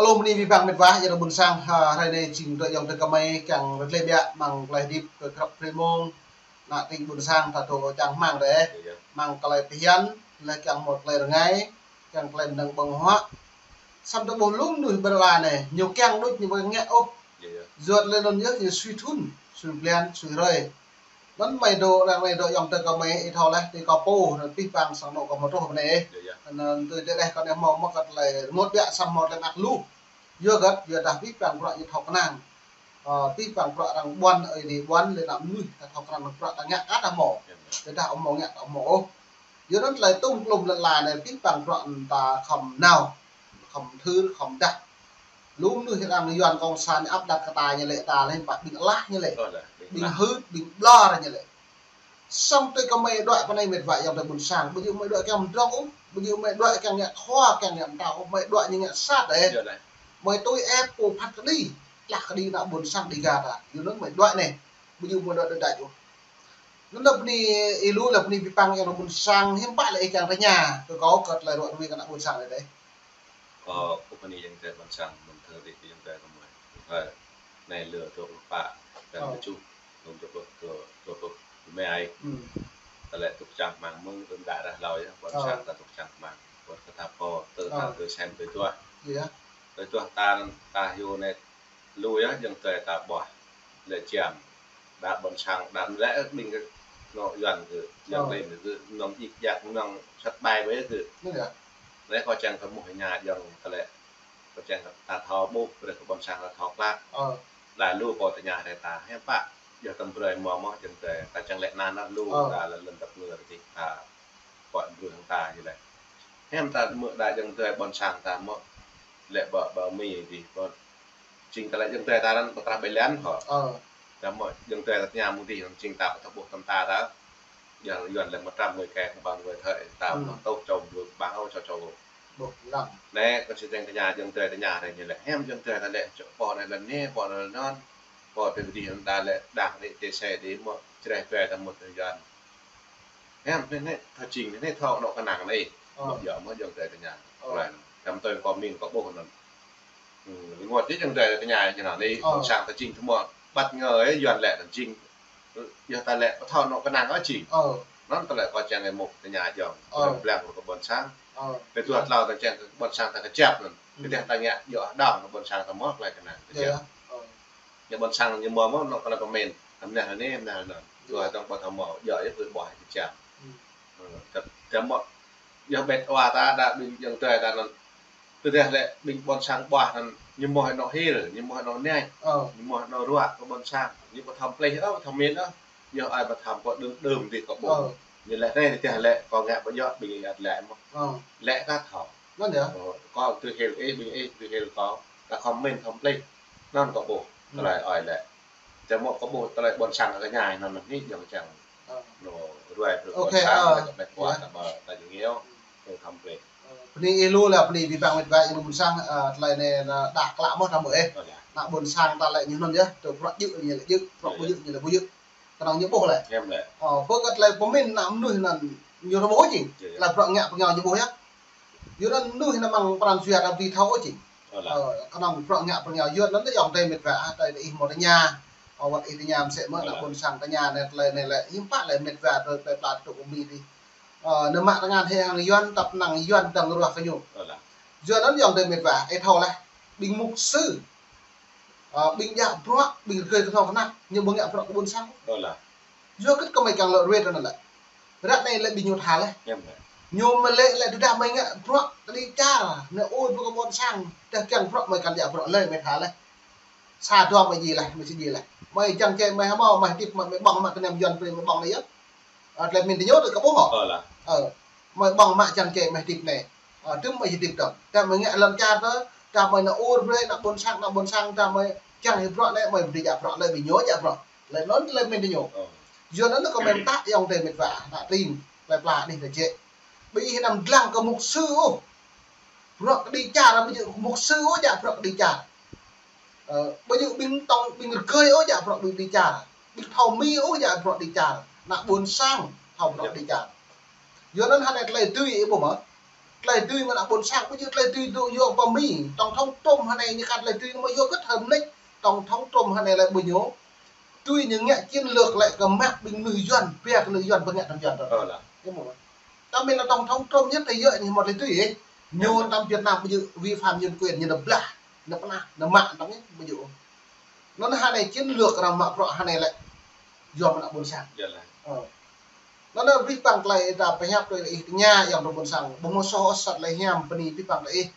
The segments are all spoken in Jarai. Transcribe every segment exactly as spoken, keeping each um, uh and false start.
Lŏm anai abih bang mĕt wa, ayŏng adơi ƀuôn sang, ha, hrơi anai jing tơlơi ayŏng adơi kơmơi kiăng rơtlĕ biă, mơ̆ng tơlơi hơdip kơ krăp rơmông, ană tring ƀuôn sang, ta tŭ čang hmang dêh. Iya, iya. Mơ̆ng tơlơi phiăn, lĕ kiăng mơ̆ tơlơi rơngai, kiăng tơlơi mơnơ̆ng ƀơ̆ng huă. Samơ̆ ta ƀuh lŏm mơnuih ƀơi lŏn anai, ñu kiăng đôč ñu ƀu ngă ôh. Iya, iya. Yua tơlơi anŭn yơh, ñu sui thŭn, sui blan, sui hrơi. Anŭn mơi dŏ, anŭn mơi dŏ ayŏng adơi kơmơi, ih thâo laih, tui kâo pô, anŭn abih bang sang anŏ kâo mơ̆ truh ƀơi anai. Iya, iya. Anŭn tui tơlơi anai kâo anai hmâo mơ̆ kơ tơlơi rơngot biă samơ̆ hmâo tơlơi mơak lu. Yua hơget, yua dah abih bang bruă ñu thâo kơnang. Ơ, abih bang bruă arăng ƀuăn, ơi adai ƀuăn, lĕ ană mơnuih ta thâo kơnang bruă ta ngă kơ ta hmâo. Iya, iya. Tơdah ƀu hmâo ngă ta ƀu hmâo ôh. Yua anŭn tơlơi tŭm klŏm lŏn ala anai abih bang bruă ta khŏm nao, khŏm thâo, khŏm đaŏ. Lŏm mơnuih arăng Yuan cộng sản áp đặt kơ ta ñu lĕ ta lĕ pă ƀing alah ñu lĕ. Ơ, lah, ƀing alah. Ƀing hưt, ƀing ƀlŏr ñu lĕ. Samơ̆ tui kơ mơi đuaĭ pơ anai mĕt wa ayŏng adơi ƀuôn sang, ƀu djơ̆ mơi đuaĭ kiăng mơdrŏng ôh, ƀu djơ̆ mơi đuaĭ kiăng ngă khua, kiăng ngă mơtao ôh, mơi đuaĭ ñu ngă sat dêh. Iya, lah. Mơi tui ĕp pô phat kơđi, lah kơđi ană ƀuôn sang Dega ta. Yua anŭn mơi đuaĭ anai, ƀu djơ̆ mơi đuaĭ đơđač ôh. Anŭn lĕ bơni ih lu, lĕ bơni abih bang ayŏng adơi ƀuôn sang, hiư̆m pă lĕ ih kiăng tơña kơ kâo kơ tơlơi ruă ruai kơ ană ƀuôn sang anai dêh. Kâo kơkuh bơni ayŏng adơi ƀuôn sang, mơ̆ng tơlơi ayŏng adơi kơmơi. Ơ, anai lơ dua pluh pă, blan tơjuh, lŏm dua pluh, dua, dua pluh rơma ai. Hmm. Tơlơi tŭ čang hmang mơ̆ng tơlơi đaŏ rah hlâo yơh, ƀuôn sang ta tŭ čang hmang. Ƀuôn kơ ta pô, tơ ta tơ sem tơ tuah. Iya. Tơ tuah ta, ta hyu anai lu yơh, ayŏng adơi ta ƀuh. Lĕ jam. Đa ƀuôn sang, đa lĕ ƀing kơ anŏ Yuan kơ, ayŏng adơi kơ, anŏ djik djak, anŏ sat ƀai ƀai kơ. Anŭn yơh. Lĕ kâo čang kơ mơ̆ tơña ayŏng tơlơi. Kâo čang kơ ta thâo ƀuh, brơi kơ ƀuôn sang ta thâo klă. Ơ. Đa lu kâo tơña rai ta, hiư̆m pă. Yua tơm brơi mơ̆ mơ̆ ayŏng adơi, ta čang lĕ anăn lu, ơ, ta lĕ lŏn dap ngơ kơ ta. Kơ bruă hăng ta ñu lĕ. Hiư̆m ta mơ̆ đa ayŏng adơi ƀuôn sang ta mơ̆ lĕ ƀă, ƀă mơi dih, ƀă jing tơlơi ayŏng adơi ta anŭn pơtrah ƀai lăn hŏ. Ơ. Ta mơ̆ ayŏng adơi ta tơña mơ̆ng dih, jing ta pơtah ƀuh tơm ta ta. Ayŏng Yuan lĕ mơtam mơi kĕ kơbang mơi thơi ta, ơ, mơ̆ tŭ čô ƀu ƀang ôh čô čô. Ƀuh lăng. Anai kâo či tơña ayŏng adơi tơña rai ñu lĕ. Hiư̆m ayŏng adơi ta lĕ čŏk pô anai lăn anai, pô anai lăn anŭn. Pô tui dih ta lĕ đang dih tê se dih mơ̆ čreh čuai ta mơ̆ tơ Yuan. Hiư̆m anai, anai thâo jing, anai thâo anŏ kơnang anai. Ơ. Mơ̆ yơh mơ̆ ayŏng adơi tơña. Ơ. Klai anŭn. Tơm tui kâo min kâo ƀuh anŭn. Hmm, rơngot dih ayŏng adơi tơña ñu anŭn anai. Ơ. Ƀuôn sang ta jing tơmơ̆ ƀăt ngơ ơi Yuan lĕ anŭn jing. Yua ta lĕ ƀu thâo anŏ kơnang ôh jing. Ơ. Anŭn tơlơi kâo čang rai mơ̆ tơña ayŏng. Ơ. Tơlơi blang kơ ƀuôn sang. Ơ. Tơlơi tuah tlâo ta čang kơ ƀuôn sang ta kơjăp anŭn. Hmm. Tơdah ta ngă yua hơđong kơ ƀuôn sang ta mơ̆ klai kơnang. Kơjăp. Iya. Ơ. Ñu ƀuôn sang ñu mơ̆ mơ̆ anŏ kơ lĕ pơmĭn. Hơmnah anai, hơmnah anŭn. Iya. Yua hơđong ƀu thâo mơ̆, yua yơh ƀu ƀuh kơjăp. Hmm. Ơ, tơm, tơm mơ̆, yua mĕt wa ta đa ƀing ayŏng adơi ta anŭn. Tơdah lĕ ƀing ƀuôn sang ƀuh anŭn, ñu mơ̆ anŏ hil, ñu mơ̆ anŏ nač, ơ, ñu mơ̆ anŏ ruă kơ ƀuôn sang. Ñu ƀu thâo plih ôh, ƀu thâo mĭn ôh. Yua ai ƀu thâo pơ đưm đưm dih kâo ƀuh. Ơ. Ñu lĕ anai tơdah lĕ kâo ngă ƀu djơ̆ ƀing ih ăt lĕ mơ̆. Ơ. Lĕ kơ thâo. Anŭn yơh. Ơ, kâo tui hil ih, ƀing ih tui hil kâo. Ta khŏm mĭn khŏm plih. Anŭn kâo ƀuh. Hmm. Tơlơi ơi lĕ. Tơm mơ̆ kâo ƀuh tơlơi ƀuôn sang kơ ñai anŭn anai ayŏng čang. Ơ. Anŏ ruai brơi ƀuôn sang, ơ, ta kơ mĕt wa, iya, ta ƀă, ta jing iâu. Hmm. Khŏm plih. Ơ, bơni ih lu lĕ, bơni abih bang mĕt wa ayŏng adơi ƀuôn sang, ơ, tơlơi anai, ơ, đah klă mơ̆ ta mơ̆ ih. Ơ, iya. Ană ƀuôn sang ta lĕ ñu anŭn yơh, tơ bruă djơ̆ ñu lĕ djơ̆, bruă ƀu djơ̆ ñu lĕ ƀu djơ̆. Kơnơ̆ng ñu ƀuh lĕ. Hiư̆m lĕ. Ơ, pơ kơ tơlơi pơmĭn ană mơnuih anŭn ñu rơmô jing. Iya, iya. Tơlơi bruă ngă pơngao ñu ƀuh yơh. Yua anŭn mơnuih anŭn mơ̆ng pran jua ta ƀu thâo ôh jing. Ơ, lah. Ơ, kơnơ̆ng bruă ngă pơngao yua anŭn tơ ayŏng adơi mĕt wa, ơ, tơlơi ih mơ̆ tơña. Ơ, wơ̆t ih tơña mơsĕ mơ̆, ơ, ană ƀuôn sang tơña anai tơlơi anai lĕ, hiư̆m pă lĕ mĕt wa tơlơi, tơlơi pla tŭ kơ mơi dih. Ơ, anai mă tơngan hĭ hăng Yuan tăp năng Yuan dơ̆ng ruah kơ ñu. Ơ, lah. Yua anŭn ayŏng adơi mĕt wa, ih thâo laih. Ƀing mục sư. Ơ, ƀing djă bruă, ƀing rơgơi kơnơ̆ng kơnăk, ñu ƀu ngă bruă kơ ƀuôn sang. Ơ, lah. Yua kơ kơmơi kiăng lŏ ruai tơ anŭn lĕ. Ră anai lĕ ƀing ñu tha laih. Hiư̆m lĕ. Ñu mơ̆ lĕ, lĕ tơdah mơi ngă bruă kơđi čar, anai ur bruă kơ ƀuôn sang, tơdah kiăng bruă mơi kiăng djă bruă lơi mơi tha laih. Sa dua mơi djai laih, mơi či djai laih. Mơi čang čê mơi hmâo, mơi hơdip mơi, mơi ƀơ̆ng mă kơ anăm Yuan brơi mơi ƀơ̆ng anai yơh. Ơ, tơlơi mĭn tơ ñu tơ kâo ƀuh hŏ. Ơ, lah. Ơ, mơi ƀơ̆ng mă čang čê mơi hơdip anai. Ơ, tơm mơi hơdip dơ̆ng. Tơdah mơi ngă lŏn čar tơ, tơdah mơi nao ur brơi ană ƀuôn sang, ană ƀuôn sang, tơdah mơi kiăng hĭ bruă anai, mơi ƀu dưi djă bruă, lơi ƀing ñu djă bruă. Lĕ anŭn tơlơi mĭn tơ ñu. Ơ. Yua anŭn kâo mĭn tah ayŏng adơi mĕt wa, ană tring, plơi pla anih ta jĕ. Ƀing ih anăm dlăng kơ mục sư ôh. Bruă kơđi čar, ƀu djơ̆ mục sư ôh djă bruă kơđi čar. Ơ, ƀu djơ̆ ƀing tŏng, ƀing rơgơi ôh djă bruă kơđi čar. Ƀing thâo Mi ôh djă bruă kơđi čar. Ană ƀuôn sang thâo bruă kơđi čar. Yua anŭn hơnai tơlơi tui ih ƀuh mơ̆. tơlơi dưi mơ̆ng ană ƀôn sang, ƀu djơ̆ tơlơi dưi dŏ yua pơ Mi. Tổng thống Trump hơnai ñu kăn tơlơi dưi mơ̆ yua hơget hơnĕč. Tổng thống Trump hơnai lĕ ƀu ñu. Tui ñu ngă chiến lược lĕ kơ mă ƀing mơnuih Yuan, pia kơ lĕ Yuan pơngă tơm Yuan. Ơ lah. Tơdah mơ̆ lĕ Tổng thống Trump ñu tơlơi yua ñu mơ̆ tơlơi dưi ih. Ñu tơm Việt Nam ƀu djơ̆ vi phạm nhân quyền, ñu nao blah, nao pơnah, nao mă tơm ñu ƀu djơ̆. Anŭn hơnai chiến lược arăng mă bruă hơnai lĕ yua mơ̆ng ană ƀôn sang. Yơh lah. Ơ. Anŭn anai abih bang tơlơi ta pơhiăp tui ih tơña yua mơ̆ng ƀôn sang. Ƀu hmâo soh ôh sat lĕ hiam bơni abih bang tui ih.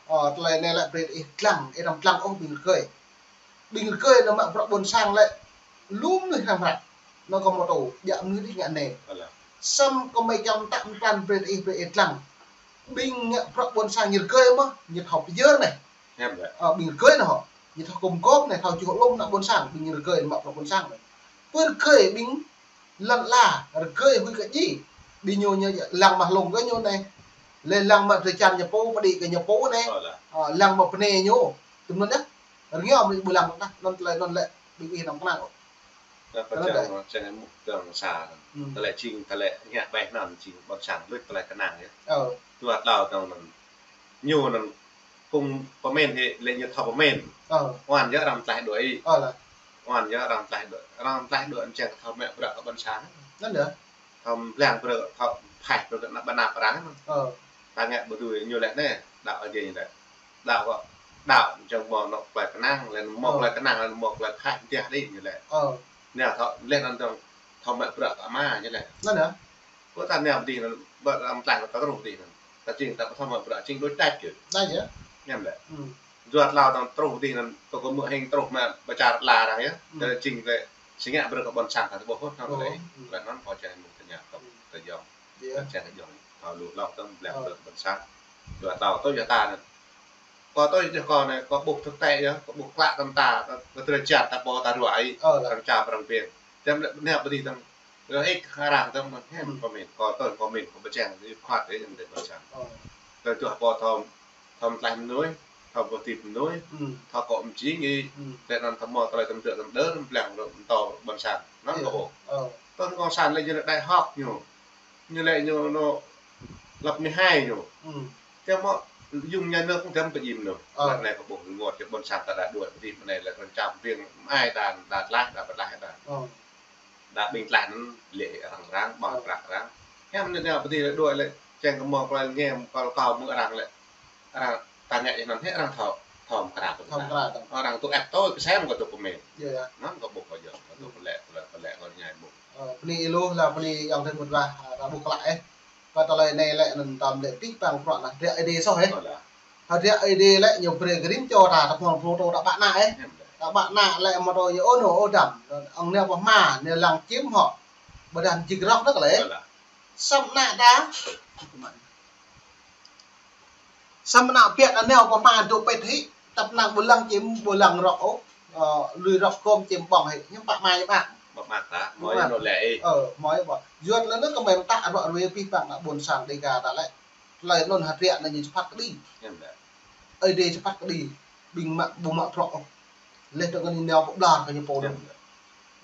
Ơ, tơlơi anai lĕ brơi ih lăng, ih đăm lăng ôh ƀing rơgơi. Ƀing rơgơi nao mă bruă ƀôn sang lĕ lu mơnuih hrăm hrăm. Nao kơ mơtô, djă mơnuih đĭ ngă anai. Alah. Samơ̆ kơ mơi čăm tăk mơtăn brơi ih, brơi ih lăng. Ƀing ngă bruă ƀôn sang ñu rơgơi mơ̆, ñu thâo pơyơr anai. Hiam lĕ. Ơ, ƀing rơgơi nao hŏ. Ñu thâo gum gôp anai, thâo čuh lŏm ană ƀôn sang, ƀing ñu rơgơi mă bruă ƀôn sang anai. Pơ rơgơi ƀing lŏn ala, rơgơi huĭ kơ djai. Ƀing ñu ñu lăng mă hlung kơ ñu anai. Lĕ lăng mă drơi jăn ñu pô, pơđĭ kơ ñu pô anai. Ơ lah. Ơ, lăng mă bơnai ñu. Tui anŭn yơh. Rơngiao mơ̆ ƀu lăng mơ̆ tah, anŭn tơlơi anŭn lĕ ƀing ih đăm kơnang ôh. Ơ, anŭn pơčang dêh. Mơ̆ čang mŭk dơ̆ng sa. Hmm. Tơlơi jing, tơlơi ngă ƀai anŭn jing ƀôn sang luč tơlơi kơnang yơh. Ơ. Dua tlâo dơ̆ng anŭn. Ñu anŭn phung pơmĭn hĭ lĕ ñu thâo pơmĭn. Ơ. Oan yơh arăng tlaih đuaĭ. Ơ lah. Oan yơh arăng tlaih đuaĭ. Arăng tlaih đuaĭ čang thâo mă bruă kơ ƀôn sang. Anŭn yơh. Thâo blang bruă, thâo phaih bruă kơ ană ƀôn sang arăng. Ơ. Ta ngă ƀu dưi ñu lĕ anai, đaŏ Ơi Adai ñu lĕ. Đaŏ kơ, đaŏ čang mơ̆ anŏ tơlơi kơnang, lĕ mơ̆ tơlơi kơnang, lĕ mơ̆ tơlơi phaih mơtiah đĭ ñu lĕ. Ơ. Anai thâo, lĕ anŭn dơ̆ng, thâo mă bruă kơ ama ñu lĕ. Anŭn yơh. Kơ ta anai pơdih anŭn, ƀă arăng tlaih ta truh pơdih anŭn. Ta jing ta thâo mă bruă jing đôč tač kơ. Đôč yơh. Hiam lĕ. Hmm. Dua tlâo dơ̆ng truh pơdih anŭn, tơl kơ mơ̆ hing truh mă pơčar la arăng yơh. Hmm. Tơlơi jing lĕ, si ngă bruă kơ ƀôn sang ta ƀuh hŏ, anŭn lĕ. Hmm. Lĕ anŭn pơčang mơ̆ tơña tŏ, hmm, tơjŏng. Yơh. Pơčang tơjŏng. Thâo lu lŏ dơ̆ng blang, ơ, bruă kơ ƀôn sang. Dua tlâo tui yua ta anŭn. Kâo tui yua kâo anai, kâo ƀuh thực tế yơh, kâo ƀuh klă tơm ta, kơ, kơ drơi jăn ta pô ta ruai. Ơ lah. Arăng čăm arăng pơmĭn. Čăm lĕ anai pơdih dơ̆ng. Lĕ ih kơ arăng dơ̆ng mơ̆n, hiam, hmm, pơmĭn. Kâo tui pơmĭn, kâo pơčang, ih khuat ih, anŭn dêh ƀôn sang. Ơ. Tơl tuh pô thâo, thâo mơtlaih mơnuih, thâo pơtip mơnuih, hmm, thâo akŏ mơjing ih, hmm, lĕ anŭn thâo mơ̆ tơlơi tơm dơ̆ tơm đơr, blang rơ̆ mơtô ƀôn sang. Anŭn, ơ, kâo ƀuh. Ơ. Tơl kông sản lĕ ñu lĕ đại học ñu. Ñu lĕ ñu anŏ lớp mười hai ñu. Hmm. Čang mơ̆ yŭng nhà nước kơ dăm pơjim ñu. Ơ. Lĕ anai kâo ƀuh rơngot kơ ƀôn sang ta đa đuaĭ pơdih anai lĕ kơ čăm ƀing ai đa, đa tlaih, đa pơtlaih đa. Ơ. Đa ƀing tlaih anŭn lĕ arăng arăng, ƀơ̆ng, ơ, prăk arăng. Hiam anai anai pơdih lĕ đuaĭ lĕ, čang kơ mơ̆ tơlơi ngem kâo kâo mơ̆ arăng lĕ. Arăng ta ngă anŭn hĭ arăng thâo, thâo mơkra ƀôn sang. Thâo mơkra ƀôn sang. Arăng tŭ ĕp tui kơsem kơ tŭ pơmĭn. Yơh, yơh. Anŭn kâo ƀuh kơ yơh, kâo tŭ, hmm, pơlĕ, pơlĕ, pơlĕ kâo ñai ƀuh. Ơ, bơni ih lu lah, bơni ayŏng Tơnguôt Wah, ơ, ta ƀuh klă ĕh. Kơ tơlơi anai lĕ anŭn tơm lĕ abih bang bruă anŭn hơdră Ơi Adai soh ĕh. Ơ lah. Hơdră Ơi Adai lĕ ñu brơi kơ rĭm čô ta, ta pơhmutu ta ƀă ană ĕh. Hiam lĕ. Ta ƀă ană lĕ mơtô ñu ôh anŭn ôh dăm. Ong nao pơ hma, nao lăng čim hŏ. Ƀôdah jing rŏk anŭn kơ lĕ. Ơ lah. Samơ̆ ană ta. Samơ̆ ană pioh anai nao pơ hma dŏ pĕt hĭ, tơpă ană ƀu lăng čim, ƀu lăng rŏk ôh, ơ, lui rŏk gom čim ƀơ̆ng hĭ, hiư̆m pă mai ƀă. Ƀă mă ta, mơi nao lĕ ih. Ơ, mơi ƀă. Yua lĕ anŭn kơ mơi mơta ruă ruai abih bang ană ƀôn sang Dêga ta lĕ. Tơlơi anŭn hơdră anŭn ñu čơpăt kơđi. Hiam lĕ. Ơi Adai čơpăt kơđi, ƀing mă, ƀu mă bruă ôh. Lĕ tơ̆ng anai nao pơblah kơ ñu pô. Hiam lĕ.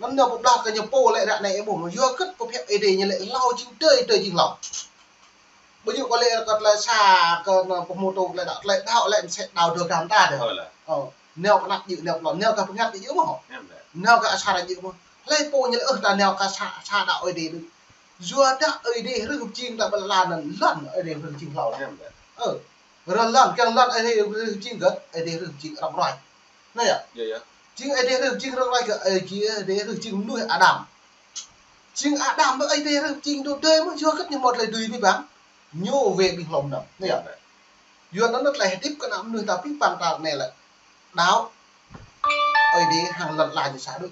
Anŭn nao pơblah kơ ñu pô lĕ ră anai ih ƀuh mơ̆ yua hơget pơphiăp Ơi Adai ñu lĕ hlâo jing tơi, tơi jing hlâo. Ƀu djơ̆ kơ lĕ kơ tơlơi sa kơ anŭn pơhmutu tơlơi đaŏ, tơlơi đaŏ lĕ mơsĕ đaŏ dơ̆ng gah ta dêh. Ơ lah. Ơ, nao kơ anăp djơ̆, nao kơ lŏn, nao kơ bơngăt djơ̆ mơ̆ hŏ. Hiam lĕ. Nao kơ asar djơ̆ mơ̆. Hlơi pô ñu lĕ ơ ta nao kơ sa, sa đaŏ Ơi Adai đôč. Yua dah Ơi Adai hrih pơjing ta ƀơi lŏn anŭn, lŏn Ơi Adai hrih pơjing hlâo lah. Hiam lĕ. Ơ, ră lŏn, kiăng lŏn Ơi Adai hrih pơjing kơ, Ơi Adai hrih pơjing rŏng ruai. Anai yơh. Yơh, yơh. Jing Ơi Adai hrih pơjing rŏng ruai kơ, Ơi Adai, Ơi Adai hrih pơjing mơnuih Adam. Jing Adam mơ̆ Ơi Adai hrih pơjing dŏ dơi mơ̆ yua hơget ñu mơ̆ tơlơi dưi abih bang. Ñu wai ƀing hlŏm anŭn. Anai yơh. Yua anŭn tơlơi hơdip kơ ană mơnuih ta abih bang ta anai lĕ. Đaŏ Ơi Adai hăng lŏn ala ñu sa đôč.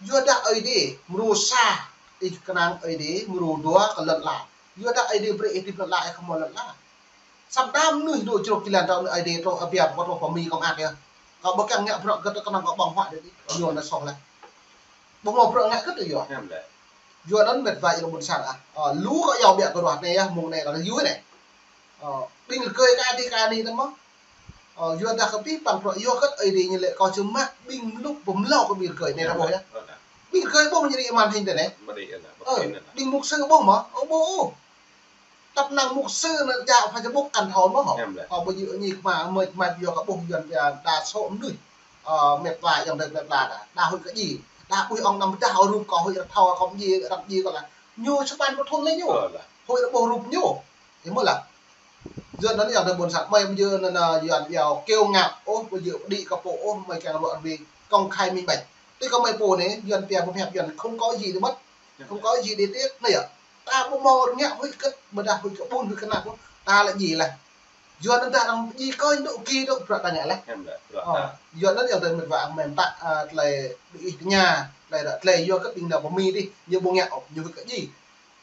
Yua dah Ơi Adai mrô sa, ih kơnang Ơi Adai mrô dua kơ lŏn ala. Yua dah Ơi Adai brơi ih hơdip lŏn ala, ih khŏm lŏn ala. Samơ̆ đa mơnuih dŏ črôk jơlan ta anŭn Ơi Adai truh abia kơ truh pơ Mi kông ak yơh. Kâo ƀu kiăng ngă bruă hơget kơnơ̆ng kâo ƀơ̆ng huă đôč, ñu anŭn soh lĕ. Ƀu hmâo bruă ngă hơget yơh. Hiam lĕ. Yua anŭn mĕt wa ayŏng ƀôn sang ah. Ơ, lu kơ yua ƀiă kơ ruah anai yơh, mơ̆ng anai lăng yua anai. Ơ, ƀing rơgơi kơ adih kơ anih tơmơ̆. Ơ, yua dah kơ abih bang bruă yua hơget Ơi Adai ñu lĕ kâo čơmă ƀing mlŭk pơmlâo kơ ƀing rơgơi anai ta ƀuh yơh. Ƀing rơgơi ƀuh ñu đĭ màn hình tơ anai. Ơ, ƀing mục sư ƀuh mơ̆, ơ, ƀuh. Tăp năng mục sư anŭn djă Facebook kăn thâo mơ̆ hŏ. Em lĕ. Hŏ ƀu djơ̆ ñu kma, mơi kma yua kơ ƀuh Yuan pia đa số mơnuih, ơ, mĕt wa ayŏng adơi plơi pla đa, đa huĭ kơ djai. Đa ƀuh ŏng anăm pơdah ôh rup kâo huĭ ră thâo kâo djai, ră djai kâo lah. Ñu sa păn pơthun lĕ ñu. Ơ lah. Huĭ ră ƀuh rup ñu. Ih mơ̆ lah. Yuan anŭn ayŏng adơi ƀôn sang, mơi ƀu djơ̆ anŭn, ơ, Yuan yua kêu ngă ôh, ƀu djơ̆ pơđĭ kơ pô ôh, mơi kiăng ruă rơwe công khai minh bạch. Tui kơ mơi pô anai, Yuan pia pơhiăp Yuan không có gì để mất, không có gì để tiếc, anai yơh. Ta ƀu hmâo ngă huĭ kơ̆t, ƀôdah huĭ kơ ƀun, huĭ kơ anăp, ta lĕ djai laih. Yuan anŭn ta arăng djai kơ dŏ ki dŏ bruă ta ngă laih. Em lĕ, bruă ta. Ơ, Yuan anŭn ayŏng adơi mĕt wa mơ̆n ta, ơ, tơlơi đuaĭ tơña, tơlơi đuaĭ tơlơi yua kơ ƀing đa pơmĭn dih, ñu ƀu ngă ôh, ñu huĭ kơ djai.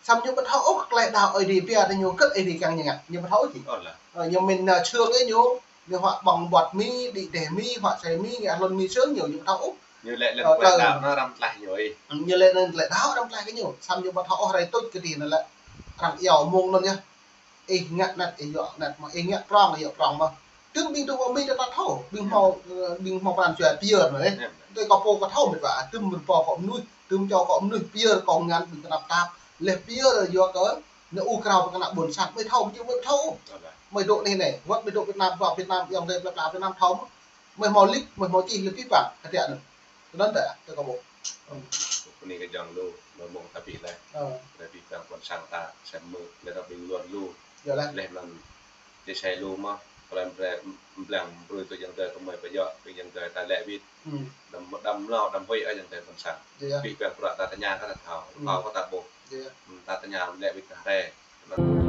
Samơ̆ ñu ƀu thâo ôh tơlơi đaŏ Ơi Adai pia tơ ñu kơ̆t Ơi Adai kiăng ñu ngă, ñu ƀu thâo ôh dih. Ơ lah. Ơ, ñu mĭn, ơ, sương ih ñu, ñu huă ƀơ̆ng ƀơ̆t mi, đĭ deh mi, huă asơi mi, ngă hlŭn mi sương ñu, ñu ƀu thâo ôh. Ñu lĕ lĕ ơ, tơlơi đaŏ anŭn răm tlaih ñu ih. Ñu lĕ lĕ tơlơi đaŏ răm tlaih kơ ñu. Samơ̆ ñu ƀu thâo ôh hrơi tuč kơđi anŭn lĕ. Arăng iâu mơ̆ng anŭn yơh. Ih ngă anăt, ih yua anăt mơ̆, ih ngă prŏng, ih yua prŏng mơ̆. Tơm ƀing tŭ pơmĭn ta thâo, ƀing hmâo, ơ, ƀing hmâo pran jua pơyơr anŭn yơh. Em. Tui kâo pô kâo thâo mĕt wa, tơm rơbâo kâo mơnuih, tơm čô kâo mơnuih pơyơr kâo ngăn ƀing tơnap tap. Leh pơyơr yua kơ ñu ur krao pơ kơnăl ƀôn sang, mơi thâo, mơi či mơi thâo. Ơ lah. Mơi dŏ anai anai, wơ̆t mơi dŏ Việt Nam, wa Việt Nam, ayŏng adơi plơi pla Việt Nam thâo mơ̆. Mơi hmâo lip, mơi hmâo čih lĕ pĭ păng, kơtiă anŭn. Tui anŭn tơdah, tui kâo ƀuh. Ơ. Kơ anai kơ jơlan lu, mơi mơ̆ng ta pĭ laih. Ơ. Lĕ pĭ păng ƀôn sang ta, sem mơ̆, lĕ ta ƀing Yuan lu. Yơh lah. Leh anŭn, djai sai lu mơ̆, kơ lăm brơi, blang brơi tui ayŏng adơi kơ mơi pơyơr, ƀing ayŏng adơi ta lĕ wĭt. Ư. Đăm, đăm mlâo, đăm huĭ ayŏng adơi ƀôn sang. Yơh. Pĭ păng bruă ta tơña kơ ta thâo, ư, thâo kơ ta ƀuh. Yơh. Ư, ta tơña lĕ wĭt kơ hrơi.